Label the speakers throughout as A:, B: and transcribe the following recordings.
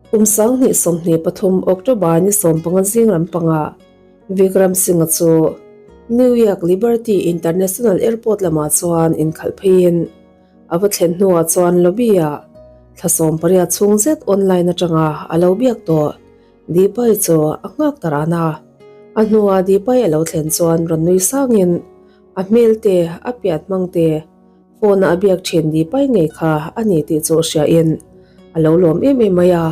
A: Kum 2023 October ni 15 zing lampangah Vikram Singh-a chu New York Liberty International Airport lamah chuan inkhalh pheiin a va thlen hnuah chuan lobby-ah thla 18 chhung zet online atanga a lo biak tawh Deepai chu a nghak ta ran a. A hnuah Deepai a lo thlen chuan rawn nui sangin a hmel te, a pian hmang te, Phone a biak thin Deepai ngei kha a ni tih chu hriain a lo lawm em em mai a.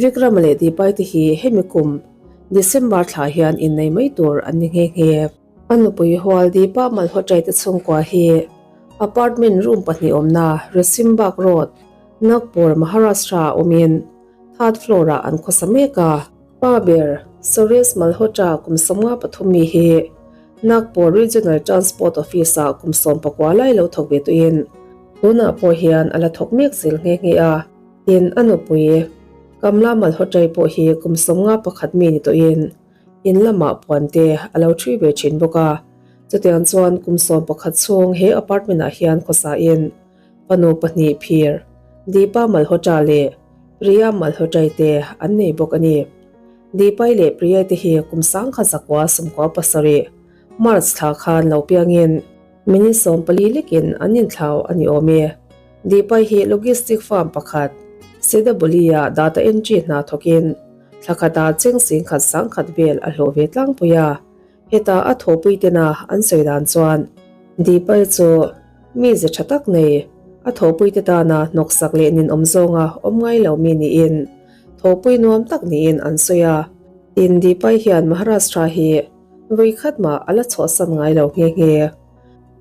A: Vikrama leh Deepai te hi hemi kum December thla hian innei mai tur an ni nghe nghe. A nupui hual Deepa Malhotra te chhungkua hi apartment room pahnih awmna Resimbagh Road, Nagpur, Maharashtra ah awmin third floor ah an khawsa mek a. Pa ber Suresh Malhotra kum 53 mi hi Nagpur Regional Transport Office-ah kum 19 lai lo thawk ve tuin tunah pawh hian a la thawk mek zel nghe nghe a. Tin, a nupui Kamla Malhotra pawh hi kum 51 mi ni tawhin in lamah puan te a lo ṭhui ve ṭhin bawk a. Chutiang chuan kum 11 chhung he apartment-ah hian khawsain fanu pahnih phir Deepa Malhotra leh Priya Malhotra te an nei bawk a ni. Deepai leh Priya te hi kum 1997 March thla khan lo piangin minute 14 lekin an inthlau a ni awm e. Deepai hi logistic firm pakhat Sedabuli-a data entry hna thawkin thla khatah cheng singkhat sangkhat vel a hlawh ve tlangpui a. Heta a thawhpui tena an sawi dan chuan Deepai chu mi ze tha tak nei, a thawhpui te tana hnawksak leh ninawm zawnga awm ngai lo mi niin thawhpui nuam tak niin an sawi a. Tin, Deepai hian Maharashtra hi vawi khat mah a la chhuahsan ngai lo nghe nghe.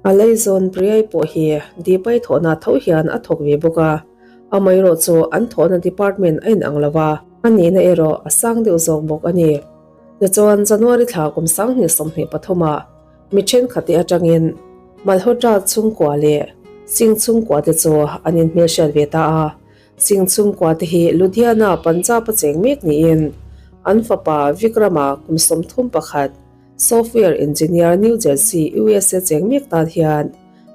A: A laizawn Priyai pawh hi Deepai thawhna tho hian a thawk ve bawk a, amaherawh chu an thawhna department a inang lo a, a nihna erawh a sang deuh zawk bawk a ni. Tichuan, January thla kum 2023 ah mi thenkhat te atangin Malhotra chhungkua leh Singh chhungkua te chu an inhmelhriat ve ta a. Singh chhungkua te hi Ludhiana, Punjab a cheng mek niin an fapa Vikrama kum 31, software engineer New Jersey, USA cheng mek tan hian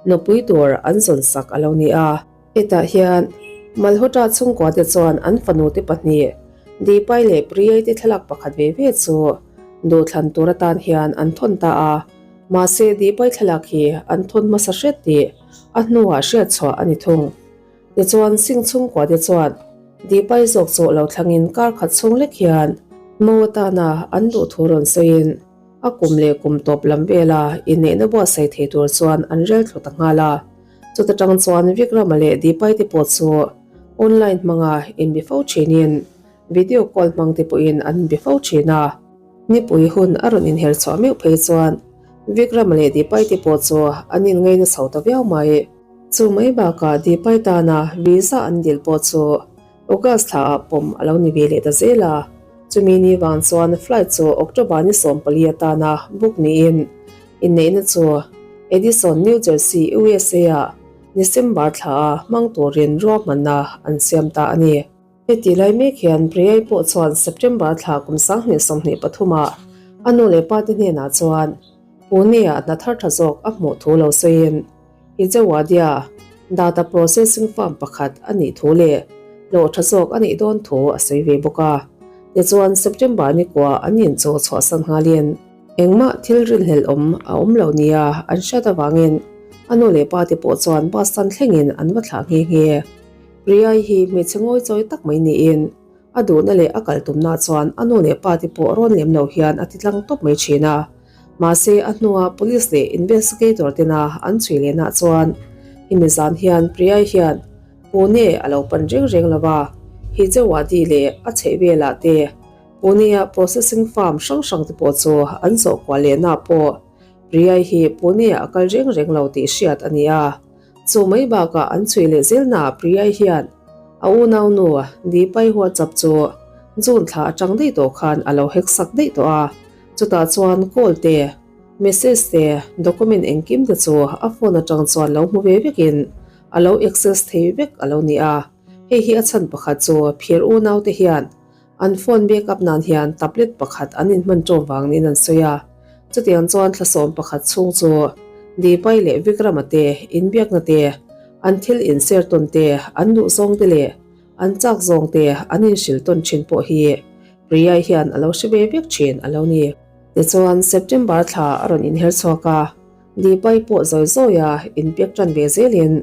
A: nupui tur an zawn sak a lo ni a. Hetah hian Malhotra chhungkua te chuan an fanu te pahnih Deepai leh Priyai te thlalak pakhat ve ve chu duhthlan tur atan hian an thawn ta a, mahse Deepai thlalak hi an thawn hmasa hret tih a hnuah hriat chhuah a ni thung. Tichuan Singh chhungkua te chuan Deepai zawk chu lo thlangin kar khat chhung lek hian mo atana an duh thu rawn sawiin a kum leh kum tawp lam vela inneihna buatsaih thei tur chuan an rel thlu ta nghal a. Chuta tang chuan Vikrama leh Deepai te pawh chu online hmanga inbe fo thinin video call hmang te pawhin an inbe fo thin a. Nipui hun a rawn inher chhuah meuh phei chuan Vikrama leh Deepai te pawh chu an inngaina chho ta viau mai. Chu mai bakah Deepai tana visa an dil pawh chu August thla ah pawm a lo ni ve leh ta zel a. Chumi ni vang chuan flight chu October ni 14 atana book niin Inneihna chu Edison, New Jersey, USA-ah December thla a hmang turin ruahmanna an siam ta a ni. Heti lai mek hian Priyai pawh chuan September thla kum 2023 ah a nu leh pa te hnenah chuan Pune-ah hna thar tha zawk a hmuh thu lo sawiin Hijawadia data processing firm pakhat a nih thu leh hlawh tha zawk a nih dawn thu a sawi ve bawk a. Tichuan September ni kua an inchaw chhuahsan nghalin Engmah thil rinhlelh awm a awm lo nia an hriat avangin a nu leh pa te pawh chuan bus stand thlengin an va thlah nghe nghe. Priyai hi hmeichhe ngawi chawi tak mai niin a duhna leh a kal tumna chuan a nu leh pa te pawh rawn lem lo hian a ti tlang tawp mai thin a. Mahse a hnua police leh investigator tena an chhui lehna chuan hemi zan hian Priyai hian Pune a lo pan reng reng lo va, Hijawadi leh a chhehvelah te Pune-a processing farm hrang hrang te pawh chu an zawh kual lehna pawh Priyai hi Pune-ah a kal reng reng lo tih hriat a ni a. Chu mai bakah an chhui leh zelnaah Priyai hian a unaunu Deepai WhatsApp chu June thla atang daih tawh khan a lo hack sak daih tawh a. Chutah chuan call te, message te, document engkim te chu a phone atang chuan lo hmu ve vekin a lo access thei vek a lo ni a. Hei hi a chhan pakhat chu phir unaute hian An phone backup nan hian tablet pakhat an inhman ṭawm vang niin an sawi a. Chutiang chuan thla 11 chhung chu Deepai leh Vikrama te inbiakna te, an thil inser tawn te, an duhzawng te leh an chak zawng te an inhrilh tawn thin pawh hi Priya hian a lo hre ve vek thin a lo ni. Tichuan September thla a rawn inher chhuak a, Deepai pawh zawi zawi a inpek tan ve zelin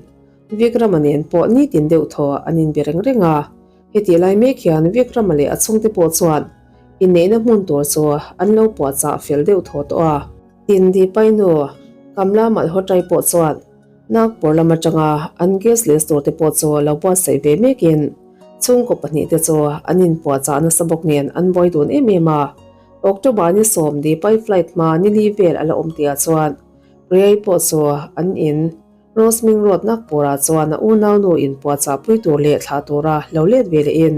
A: Vikrama nen pawh nitin deuh thaw an inbe reng reng a. Hetih lai mek hian Vikrama leh a chhungte pawh chuan inneihna hmun tur chu an lo puahchah fel deuh thaw tawh a. Tin, Deepai nu Kamla Malhotrai pawh chuan Nagpur lam atanga an guest list turte pawh chu lo buatsaih ve mekin chhungkaw pahnihte chu an inpuahchah nasa bawk nen an buai dun em em a. October ni sawm Deepai flight hma ni li vel a la awm tihah chuan Priya pawh chu an in Rosming Road Nagpur-ah chuan a unaunu inpuahchah pui tur leh thlah tura lo let ve lehin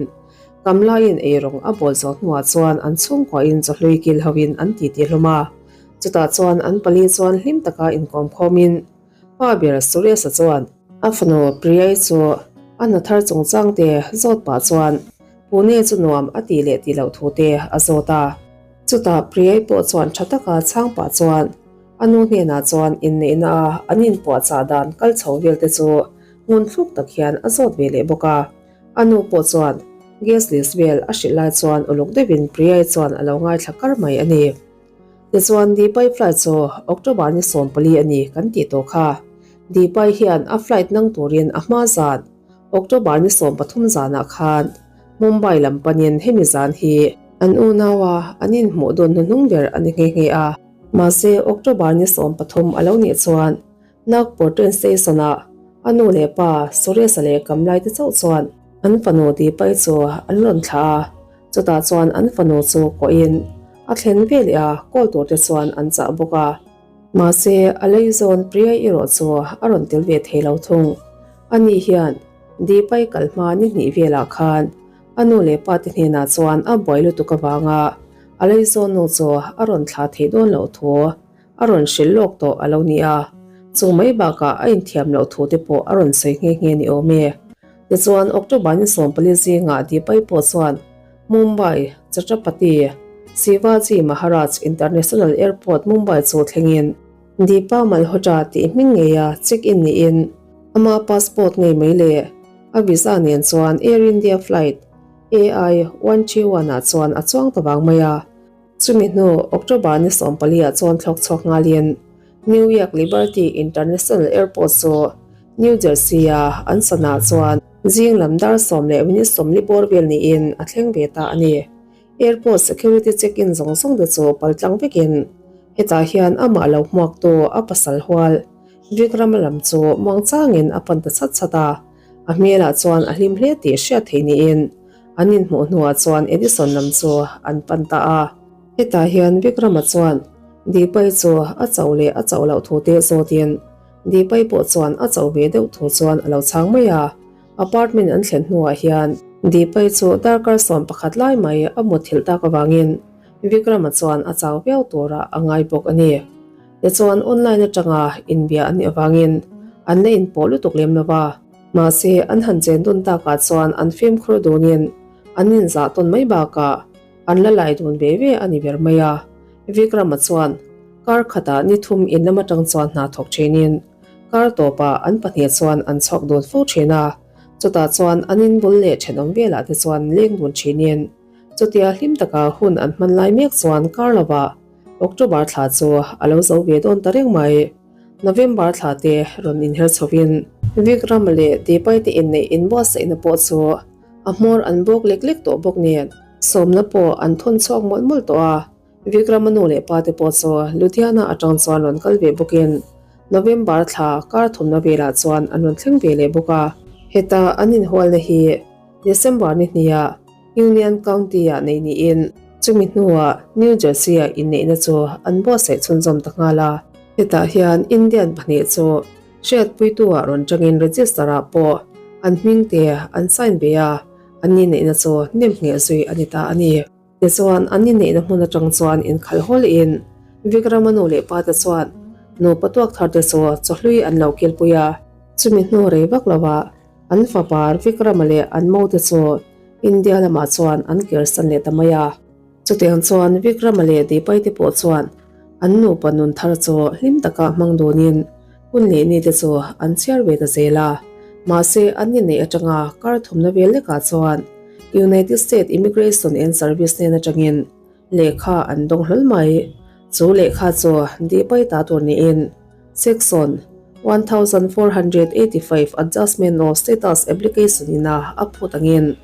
A: Kamlaiin eirawng a bawl zawh hnuah chuan an chhungkuahin chawhlui kil hoin an titi hlawm a. Chutah chuan an pali chuan hlim taka inkawm khawmin pa ber Suresh-a chuan a fanu Priyai chu a hna thar chungchang te zawt pah chuan Pune chu nuam a tih leh tih loh thu te a zawt a. Chutah Priyai pawh chuan tha taka chhang pah chuan A nu hnenah chuan inneihna a an inpuahchah dan kal chho vel te chu ngun thluk tak hian a zawt ve leh bawk a. A nu pawh chuan gas list vel a hrilh lai chuan uluk deuhin Priyai chuan a lo ngaithla kar mai a ni. Tichuan Deepai flight chu October ni 14 a ni kan tih tawh kha. Deepai hian a flight nang turin a hma zan October ni 13 zanah khan Mumbai lam panin hemi zan hi an unaua an inhmuh dun hnuhnung ber a ni nghe nghe a. Mahse, October ni 13 a lo nih chuan Nagpur train station-ah a nu leh pa Suresh-a leh Kamlai te chauh chuan an fanu Deepa-i chu an rawn thlah a, chutah chuan an fanu chu kawhin a thlen ve leh a, call tur te chuan an chah bawk a. Mahse, a leizawn Priya erawh chu a rawn tel ve thei lo thung. Ani hian Deepa-i kal hma ni hnih velah khan A nu leh pa te hnenah chuan a buai lutuk avanga a leizawn nu chu a rawn thlah theih dawn loh thu a rawn hrilh lawk tawh a lo ni a, chu mai bakah a inthiam loh thu te pawh a rawn sawi nghe nghe ni awm e. Tichuan October ni 14 zingah Deepai pawh chuan Mumbai Chhatrapati Shivaji Maharaj International Airport Mumbai chu thlengin Deepa Malhotra tih hming ngeia check in niin ama passport ngei mai leh A visa nen chuan Air India flight AI 131 ah chuan a chuang ta vang mai a. Chumi hnu October ni 14 ah chuan thlawk chhuak nghalin New York Liberty International Airport chu New Jersey a an sanah chuan zing lam dar sawm leh minute 40 bawr vel niin a thleng ve ta a ni. Airport security check-in zawng zawng te chu paltlang vekin hetah hian amah lo hmuaktu a pasal hual Vikrama lam chu muangchangin a pan ta chat chat a, a hmelah chuan a hlim hle tih hriat theih niin an inhmuh hnuah chuan Edison lam chu an pan ta a. Hetah hian Vikrama chuan Deepai chu a chauh leh a chauh loh thu te zawtin Deepai pawh chuan a chauh ve deuh thu chuan a lo chhang mai a. Apartment an thlen hnuah hian Deepai chu darkar 11 lai mai a mutthilh tak avangin Vikrama chuan a chau viau turah a ngai bawk a ni. Tichuan online atanga inbia an nih avangin an la inpawh lutuk lem lo va. Mahse an han chen dun takah chuan an fimkhur dunin an inzah tawn mai bakah an la lai dun ve ve a ni ber mai a. Vikrama chuan kar khatah ni thum in lam atang chuan hna thawk thinin kar tawpah an pahnih chuan an chhuak dun fo thin a. Chutah chuan an inbul leh thenawm velah te chuan leng dun thinin chutia hlim taka hun an hman lai mek chuan kar lovah October thla chu a lo zo ve dawn ta reng mai. November thla te rawn inher chhovin Vikrama leh Deepai te inneih inbuatsaihna pawh chu a hmawr an bawk lek lek tawh bawk nen sawmna pawh an thawn chhuak mawlh mawlh tawh a. Vikrama nu leh pa te pawh chu Ludhiana atang chuan rawn kal ve bawkin November thla kar thumna velah chuan an rawn thleng ve leh bawk a. Heta an inhualna hi December ni hniah Union County-ah nei niin chumi hnuah New Jersey-ah inneihna chu an buatsaih chhunzawm ta nghal a. Hetah hian Indian pahnih chu hriatpuitu-ah rawn tangin register-ah pawh an hming te an sign ve a, an inneihna chu nem ngheh zui a ni ta a ni. Tichuan, an inneihna hmun atang chuan inkhalh haw lehin Vikrama nu leh pa te chuan nupa tuak thar te chu chawhlui an lo kilpui a. Chumi hnu rei vak lovah An fapa Vikrama leh an mote chu India lamah chuan an kersan leh ta mai a. Chutiang chuan Vikrama leh Deepai te pawh chuan an nupa nun thar chu hlim taka hmang dunin hun leh ni te chu an chhiar ve ta zel a. Mahse, an inneih atanga kar thumna vel lekah chuan United States Immigration and Service hnen atangin lehkha an dawng hlawl mai. Chu lehkha chu Deepai ta tur niin Section 1485 Adjustment of Status Application ina a phut angin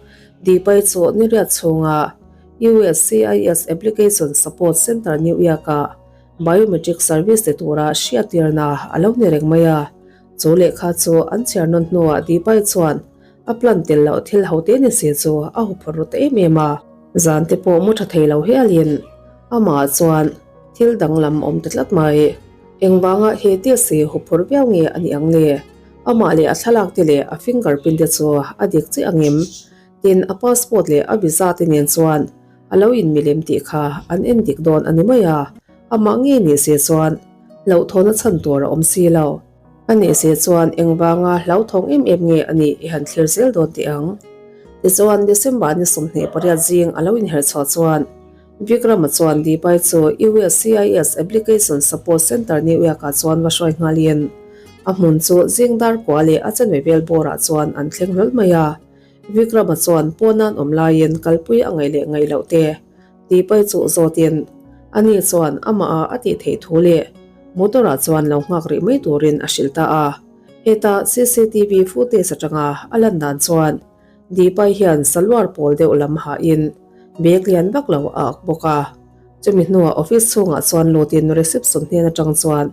A: Deepai chu niriat chhunga USCIS Application Support Center New York-ah Biometric service ti tura hriattirna a lo ni reng mai a, chu lehkha chu an chhiar nawn hnuah Deepai chuan a plan tel loh thil ho te ni si chu a huphurh ru ta em em a. Zan te pawh mu tha thei lo hialin amah chuan thil danglam awm ta tlat mai. Engvanga he tia si huphurh viau nge a nih ang le? Amah leh a thlalak te leh a fingerprint te chu a dik chiah ang em? Tin, a passport leh a visa te nen chuan a lo inmilem tih kha an en dik dawn a ni mai a, amah ngei ni se chuan hlauhthawn a chhan tur a awm si lo. A nih se chuan engvanga hlauthawng em em nge a nih i han thlir zel dawn teh ang. Tichuan, December ni 28 zing a lo inher chhuah chuan Vikrama chuan Deepai chu USCIS Application Support Center New York-ah chuan va hruai nghalin a hmun chu zing dar kua leh a chanve vel bawrah chuan an thleng hlawl mai a. Vikrama chuan pawnan awm laiin kalpui a ngaih leh ngaih loh te tih pai chuh zawtin ani chuan amah a a tih theih thu leh motor ah chuan lo nghak rih mai turin a hrilh ta a. Heta cctv footage atanga a lan dan chuan Deepai hian salwar pawl deuh lam hahin bag lian vak lo a ak bawk a. Chumi hnuah office chhungah chuan lutin reception hnen atang chuan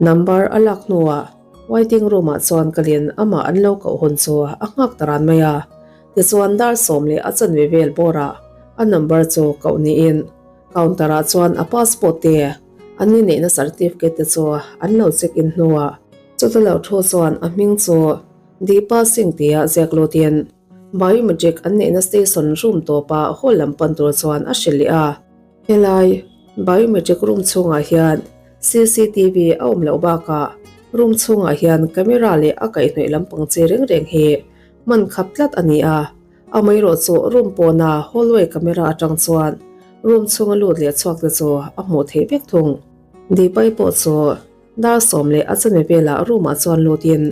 A: number a lak hnuah Waiting room ah chuan kalin amah an lo koh hawn chu a nghak ta ran mai a, tichuan dar sawm leh a chanve vel bawrah a number chu koh niin counter ah chuan a passport te an ni neihna certificate te chu an lo check in hnuah chuta lo thu chuan a hming chu Deepa Singh tia ziak lutin biometric an neihna station room tawpah hall lam pan tur chuan a hrilh leh a. Helai biometric room chhungah hian cctv a awm loh bakah room chhungah hian camera leh a kaihhnawih lampang chi reng reng hi hman khap tlat a ni a, amaherawh chu room pawna hallway camera atang chuan room chhunga lut leh chhuak te chu a hmuh theih vek thung. Deepai pawh chu Dar sawm leh a chame velah room ah chuan lutin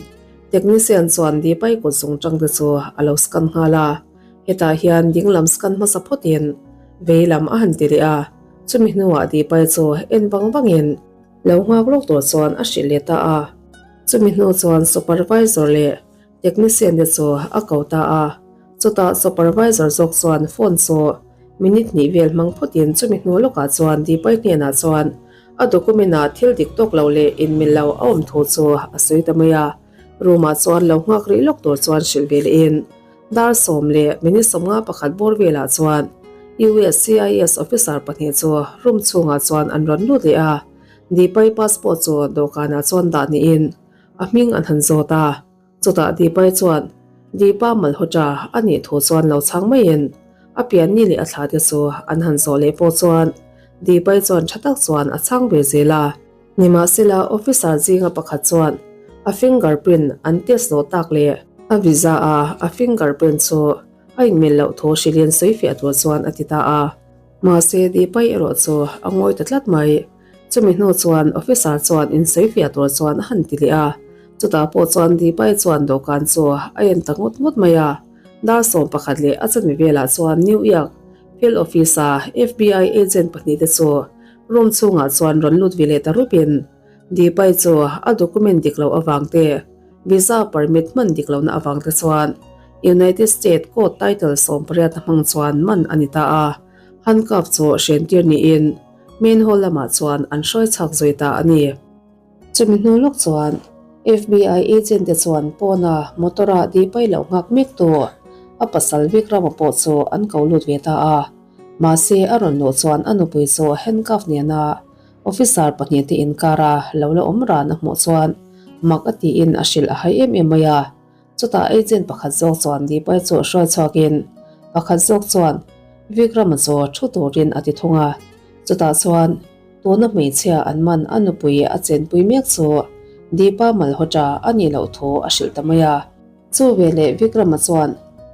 A: technician chuan Deepai kut zung tang te chu a lo scan nghal a, hetah hian dinglam scan hmasa phawtin vei lam a han ti leh a, chumi hnuah Deepai chu en vang vangin lo nghak lawk tur chuan a hrilh leh ta a, chumi hnu chuan supervisor leh Technician te chu a ko ta a, chutah supervisor zawk chuan phone chu minute hnih vel hmang phawtin chumi hnu lawkah chuan Deepai hnenah chuan a document ah thil dik tawk lo leh inmil lo a awm thu chu a sawi ta mai a, room ah chuan lo nghak rih lawk tur chuan hrilh ve lehin dar sawm leh minute 51 bawr velah chuan USCIS officer pahnih chu room chhungah chuan an rawn lut leh a, Deepai passport chu dawhkanah chuan dah niin A hming an han zawt a, chutah Deepai chuan Deepa Malhotra a nih thu chuan lo chhang maiin a pianni leh a thla te chu an han zawh leh pawh chuan Deepai chuan tha tak chuan a chhang ve zel a. Nimahsela officer zinga pakhat chuan a finger print an test zawh tak leh a visa a a finger print chu a inmil loh thu hrilhin sawifiah tur chuan a ti ta a. Mahse Deepai erawh chu a ngawi ta tlat mai. Chumi hnu chuan officer chuan insawifiah tur chuan a han ti leh a, chutah pawh chuan Deepai chuan dawhkan chu a en ta ngawt ngawt mai a. Dar 11 leh a chami velah chuan New York field office-a FBI agent pahnih te chu room chhungah chuan rawn lut ve leh ta rupin Deepai chu a document dik loh avang te, visa permit hman dik lohna avang te chuan United States Code Title 18 na hmang chuan man a ni ta a, handcuff chu hrentir niin Main hall lamah chuan an hruai chhak zui ta a ni. Chumi hnu lawk chuan FBI agent te chuan pawna motor a Deepai loh nghak mek tu a pasal Vikrama pawh chu an ko lut ve ta a. Mahse a rawn luh chuan a nupui chu handcuff nena officer pahnih te inkara lo la awm ran a hmuh chuan mak a tiin a hrilh a hai em em mai a. Chutah agent pakhat zawk chuan Deepai chu hruai chhuakin pakhat zawk chuan Vikrama chu thu turin a ti thung a. Chutah chuan tuna hmeichhia an man a nupui a chenpui mek chu Deepa Malhotra a nih loh thu a hrilh ta mai a. Chu veleh Vikrama chuan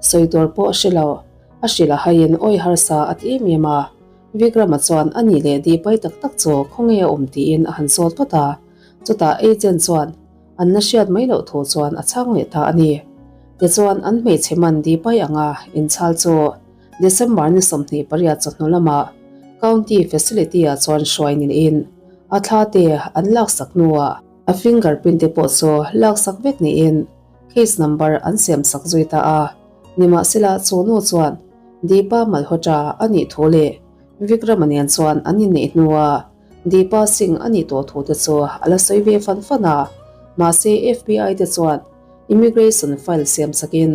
A: sawi tur pawh a hre lo, a hrilh a haiin awi harsa a ti em em a. Vikrama chuan a nih leh Deepai tak tak chu khawnge a awm tiin a han zawt vat a. Chutah agent chuan An la hriat mai loh thu chuan a chhang leh ta a ni. Tichuan an hmeichhe man Deepai anga inchhal chu December ni 28 chawhnu lamah County Facility ah chuan hruai niin a thla te an laksak hnuah a fingerprint te pawh chu laksak vek niin case number an siamsak zui ta a. Nimahsela chu nu chuan Deepa Malhotra a nih thu leh Vikrama nen chuan an inneih hnuah Deepa Singh a nih tawh thu te chu a la sawi ve fan fan a. Mahse FBI te chuan Immigration file siamsakin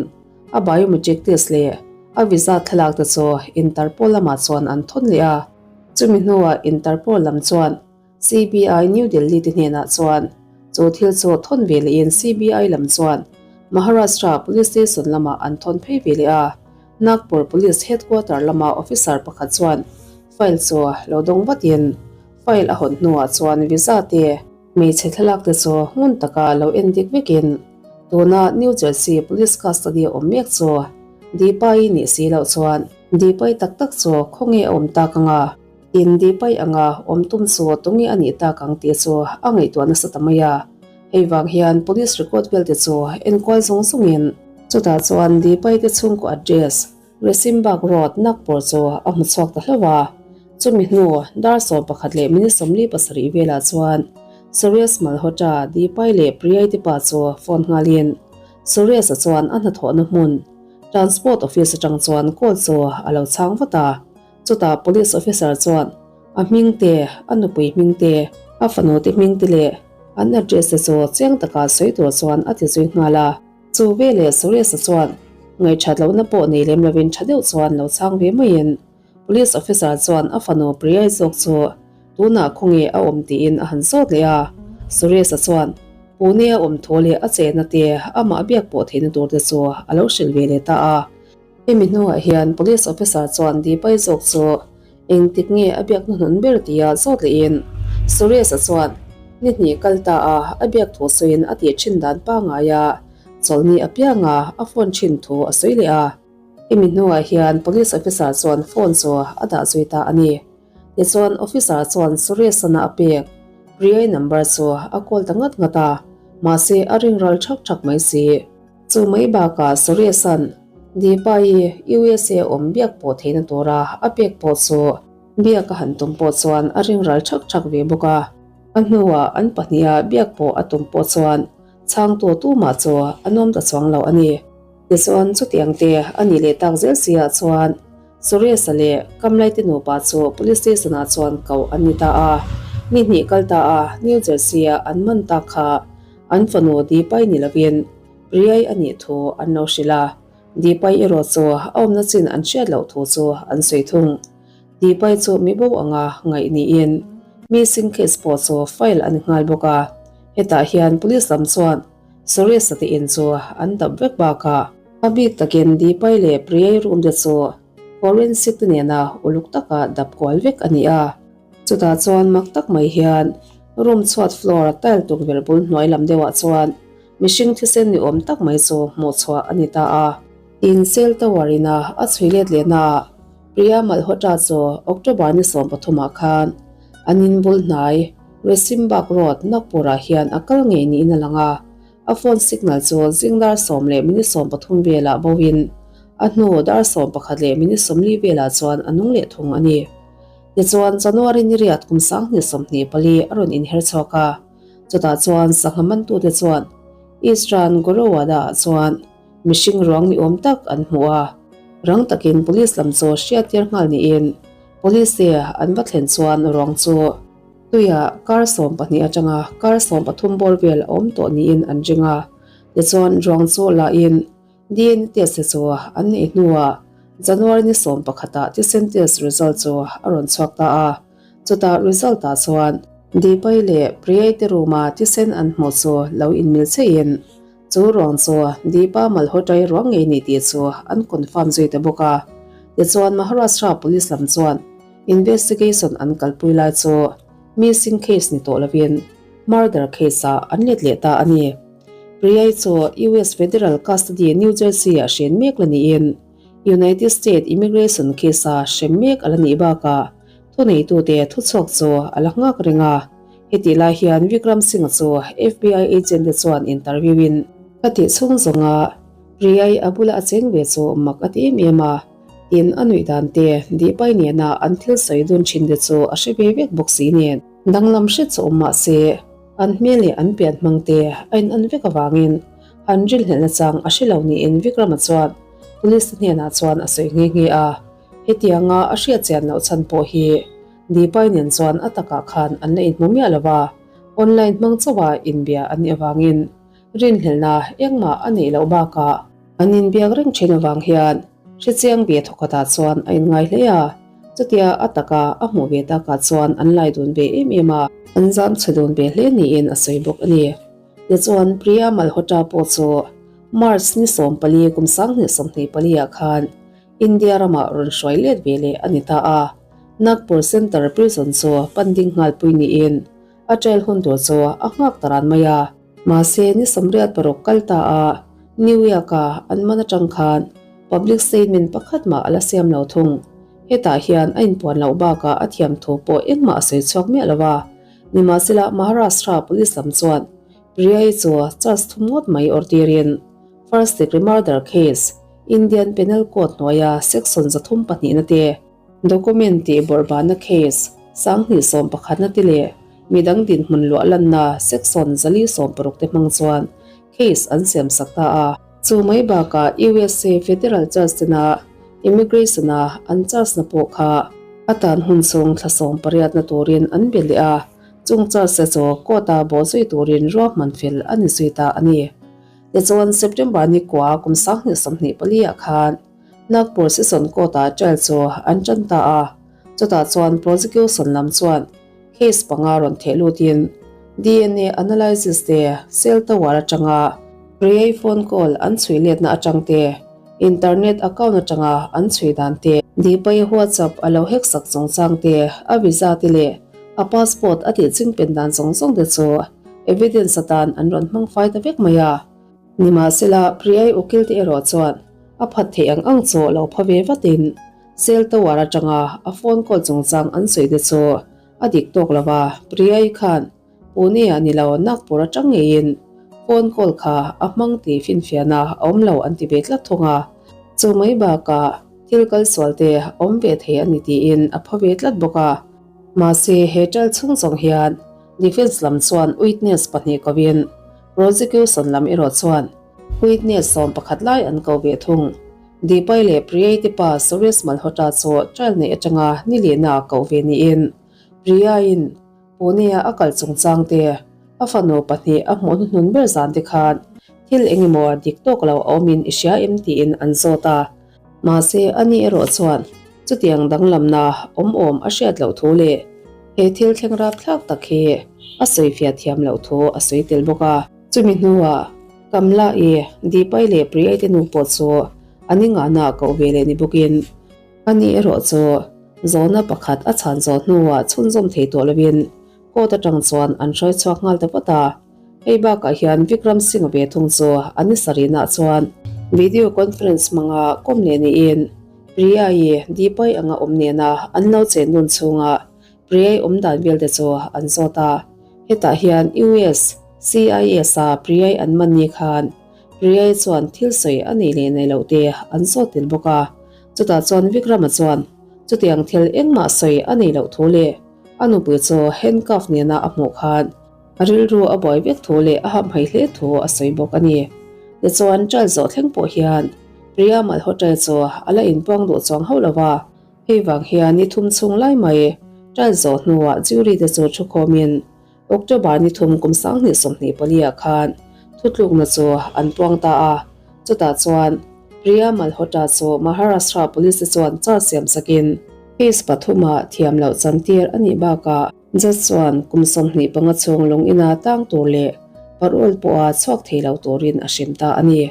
A: a biometric test leh a visa thlalak te chu Interpol lamah chuan an thawn leh a. Chumi hnuah Interpol lam chuan CBI New Delhi te hnenah chuan chu thil chu thawn ve lehin CBI lam chuan Maharashtra Police Station lamah an thawn phei ve leh a. Nagpur Police Headquarter lama officer pakhat chuan file chu lo dawng vatin file a hawn hnuah chuan visa te Hmeichhe thlalak te chu ngun taka lo en dik vekin tuna New Jersey Police Custody a awm mek chu Deepa-i nih si loh chuan Deepa-i tak tak chu khawnge a awm tak anga tin Deepa-i anga awm tum chu tunge a nih tak ang tih chu a ngaihtuah nasa ta mai a. Hei vang hian Police record vel te chu enkual zung zungin chutah chuan Deepa-i te chhungkaw address Resimbag Road Nagpur chu a hmu chhuak ta hlauh a, chumi hnu dar 11:47 velah chuan Suresh Malhotra, Deepai leh Priyai te pa chu phone nghalin Suresh-a chuan a hnathawhna hmun Transport Office atang chuan call chu a lo chhang vat a, chutah Police Officer chuan a hming te, a nupui hming te, a fanu te hming te leh an address te chu chiang taka sawi tur chuan a ti zui nghal a. Chu veleh Suresh-a chuan ngaihṭhat lohna pawh nei lem lovin ṭha deuh chuan lo chhang ve maiin Police officer chuan a fanu Priyai zawk chu tunah khawnge a awm tiin a han zawt leh a. Suresh-a chuan Pune a awm thu leh a chenna te amah biak pawh theihna tur te chu a lo hrilh ve leh ta a. Hemi hnuah hian Police officer chuan Deepai zawk chu Engtik nge a biak hnuhnun ber tia zawt lehin Suresh-a chuan ni hnih kal ta a, a biak thu sawiin a tih thin dan pangngai a, chawlhni apianga a phone thin thu a sawi leh a. Hemi hnuah hian Police officer chuan phone chu a dah zui ta a ni. Tichuan officer chuan Suresh-ana a pek Priyai number chu a call ta ngat ngat a, mahse a ring ral thak thak mai si. Chu mai bakah Suresh-a'n Deepa-i USA awm biak pawh theihna tura a pek pawh chu biak a han tum pawh chuan a ring ral thak thak ve bawk a. A hnuah an pahniha biak pawh a tum pawh chuan chhangtu tumah chu a nuam ta chuang lo a ni. Tichuan chutiang te a nih leh tak zel siah chuan Suresh-a leh Kamlaite nupa chu Police Station-ah chuan koh an ni ta a. Ni hnih kal ta a New Jersey-a an man tak kha an fanu Deepa-i ni lovin Riai a nih thu an lo hrilh a, Deepai erawh chu a awmna chin an hriat loh thu chu an sawi thung. Deepai chu mi bo anga ngaih niin missing case pawh chu file a ni nghal bawk a, hetah hian police lam chuan Suresh-a te in chu an dap vek bakah a bik takin Deepai leh Priyai room te chu forensic te nena uluk taka dap kual vek a ni a. Chutah chuan mak tak mai hian room chhuat floor a tile tukverh bul hnuai lam deuhah chuan Mihring thisen ni awm tak mai chu hmuh chhuah a ni ta a. Tin, Cell Tower ina a chhui let lehnaah Priya Malhotra chu October ni 13 ah khan an in bul hnai Resimbagh Road, Nagpur-ah hian a kal ngei niin a lang a. A phone signal chu zing dar sawm leh minute 13 velah boin a hnu dar 11 leh minute 40 velah chuan a nung leh thung a ni. Tichuan, January ni riat kum 2024 a rawn inher chhuak a. Chutah chuan sangha mantute chuan Eastern Gorowada-ah chuan mihring ruang ni awm tak an hmu a, rang takin police lam chu hriattir nghal niin police te an va thlen chuan ruang chu tuiah kar 12 atanga kar 13 bawr vel a awm tawh niin an ring a, tichuan ruang chu lahin DNA test te chu an neih hnuah January ni 11 ah thisen test result chu a rawn chhuak ta a, chutah result ah chuan Deepai leh Priyai te room a thisen an hmuh chu lo inmil cheihin chu ruang chu Deepa Malhotrai ruang ngei ni tih chu an confirm zui ta bawk a. Tichuan Maharashtra Police lam chuan investigation an kalpui lai chu missing case ni tawh lovin murder case ah an let leh ta a ni. Priyai chu US Federal Custody New Jersey ah hren mek la niin United States Immigration case a hrem mek a la nih bakah thuneitute thuchhuak chu a la nghak reng a. Hetih lai hian Vikram Singh-a chu FBI agent te chuan interview in a tih chhung zawnga. Priya-i a bula a cheng ve chu mak a ti em em a, tin a nuih dan te Deepa-i nena an thil sawi dun thin te chu a hre ve vek bawk si nen. Danglam hret chu awm mah se, an hmel leh an pian hmang te a in an vek avangin an rilhlelhna chang a hre lo niin Vikrama chuan Police te hnenah chuan a sawi nghe nghe a. Hetianga a hriat chian loh chhan pawh hi Deepa-i nen chuan a takah khan an la inhmu miah lo va, online hmang chauha inbia an nih avangin Rinhlelhna engmah a neih loh bakah an inbiak reng thin avang hian hrechiang ve thawkhatah chuan a inngai hle a, chutia a taka a hmuh ve takah chuan an lai dun ve em em a, an zam chhe dun ve hle niin a sawi bawk a ni. Tichuan Priya Malhotra pawh chu March ni 14 kum 2024 ah khan India ramah rawn hruai let ve leh a ni ta a, Nagpur Centre Prison chu pan ding nghalpui niin a trial hun tur chu a nghak ta ran mai a. Mahse, ni 86 kal ta a, New York-a an man atang khan public statement pakhat mah a la siam lo thung. Hetah hian a inpuan loh bakah a thiam thu pawh engmah a sawi chhuak miah lo a. Nimahsela, Maharashtra Police lam chuan Priya-i chu charge thum ngawt mai awrh tirin first degree murder case, Indian Penal Code hnuaia section 302 na te, Document tih bawrhbahna case 2011 na te leh midang dinhmun luah lanna section 460 te hmang chuan case an siam sak ta a. Chu mai bakah USA Federal Judge tena Immigration a an charge na pawh kha a tan hun chhung thla 18 na turin an be leh a, chung charge te chu court a bawh zui turin ruahman fel a ni zui ta a ni. Tichuan September ni kua kum 2024 ah khan Nagpur Session Court-ah trial chu an tan ta a, chutah chuan prosecution lam chuan case panga rawn theh lutin DNA analysis te, cell tower atanga Priya-i phone call an chhui letna atang te, internet account atanga an chhui dan te, Deepa-i WhatsApp a lo hack sak chungchang te, a visa te leh a passport a tih chingpen dan zawng zawng te chu evidence atan an rawn hmang fai ta vek mai a. Nimahsela, Priya-i ukil te erawh chuan A phat theih ang ang chu lo pha ve vatin cell tower atanga a phone call chungchang an sawi te chu a dik tawk lo va, Priya-i khan Pune-ah ni lo Nagpur atang ngeiin phone call kha a hmang tih finfiahna a awm lo an ti ve tlat thung a, chu mai bakah thil kal sual te awm ve thei a ni tiin a pha ve tlat bawk a. Mahse he ṭal chhung zawng hian defence lam chuan witness pahnih kovin prosecution lam erawh chuan Witness 11 lai an ko ve thung. Deepai leh Priyai te pa Suresh Malhotra chu trial neih atanga ni lehna a koh ve niin Priyai-in Pune-a a kal chungchang te, a fanu pahnih a hmuh hnuhnun ber zan te khan thil eng emaw dik tawk lo a awmin i hria em tiin an zawt a. Mahse, ani erawh chuan chutiang danglamna awm awm a hriat loh thu leh he thil thleng rapthlak tak hi a sawifiah thiam loh thu a sawi tel bawk a. Chumi hnuah Kamla-i, Deepa-i leh Priya-i te nu pawh chu an ingahna a koh ve leh ni bawkin ani erawh chu zawhna pakhat a chhan zawh hnuah chhunzawm thei tawh lovin court atang chuan an hruai chhuak nghal ta vat a. Hei bakah hian Vikram Singh ve thung chu a ni sarihnaah chuan video conference hmanga kawm leh niin Priya-i, Deepa-i anga awm nena an lo chen dun chhungah Priya-i awm dan vel te chu an zawt a. Hetah hian US CIS-a Priya-i an man ni khan Priya-i chuan thil sawi a nei leh nei loh te an zawt tel bawk a. Chutah chuan Vikrama chuan chutiang thil engmah sawi a nei loh thu leh a nupui chu handcuff nena a hmuh khan a rilru a buai vek thu leh a hamhaih hle thu a sawi bawk a ni. Tichuan trial zawh thleng pawh hian Priya Malhotra chu a la inpuang duh chuang hauh lo va. Hei vang hian ni thum chhung lai mai trial zawh hnuah jury te chu thukhawmin October ni thum kum 2024 ah khan thutlukna chu an puang ta a, chutah chuan Priya Malhotra chu Maharashtra Police te chuan charge siam sakin case pathuma thiam loh chantir a nih bakah judge chuan kum 25 chhung lung ina tang tur leh parole pawha chhuak thei lo turin a hrem ta a ni.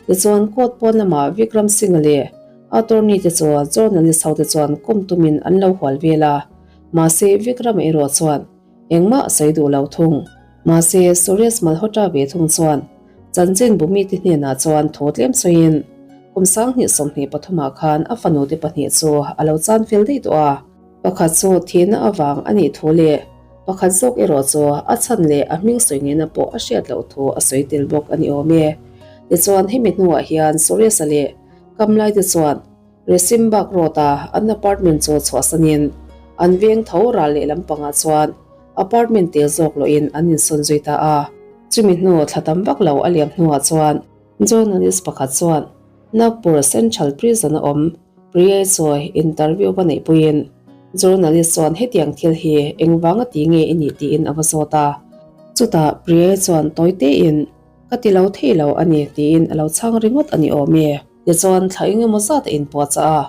A: Tichuan court pawn lamah Vikram Singh-a leh Attorney te chu journalist ho te chuan kawm tumin an lo hual vel a, mahse Vikram erawh chuan engmah a sawi duh lo thung. Mahse Suresh Malhotra ve thung chuan chanchin bumi te hnenah chuan thu tlem sawiin kum 2023 ah khan a fanu te pahnih chu a lo chan fel daih tawh a, pakhat chu thihna avang a nih thu leh pakhat zawk erawh chu a chhan leh a hming sawi ngeina pawh a hriat loh thu a sawi tel bawk a ni awm e. Tichuan hemi hnuah hian Suresh-a leh Kamlai te chuan Resimbagh Road-a an apartment chu chhuahsanin an veng tho ral leh lampangah chuan apartment tel zawk lohin an insawn zui ta a. Chumi hnu thla tam vak lo a liam hnuah chuan journalist pakhat chuan Nagpur Central Prison-a awm Priyai chawi interview va neihpuiin journalist chuan hetiang thil hi engvanga ti nge i nih tiin a va zawt a. Chutah Priyai chuan tawi tein Ka ti lo thei lo a ni tiin a lo chhang ringawt a ni awm e. Tichuan thla eng emaw zat a inpuahchah a,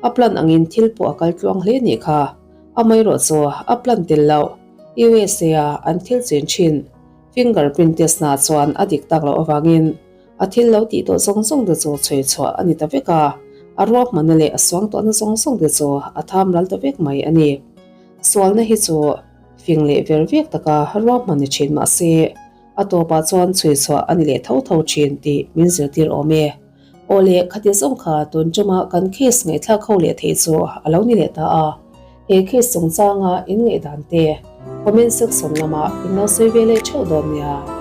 A: a plan angin thil pawh a kal tluang hle nih kha. Amaherawh chu a plan tel loh USA a an thil chin thin fingerprint test na chuan a dik tak loh avangin a thil lo tih tawh zawng zawng te chu chhui chhuah a ni ta vek a, a ruahmanna leh a suangtuahna zawng zawng te chu a tham ral ta vek mai a ni. Sualna hi chu fing leh ver vek taka ruahman ni thin mahse, A tawpah chuan chhui chhuah a ni leh tho tho thin tih min zirtir awm e. Aw le, khati zawng kha tun tuma kan case ngaihthlak ho leh theih chu a lo ni leh ta a. He case chungchanga in ngaihdan te comment section lamah in lo sawi ve leh theuh dawn nia.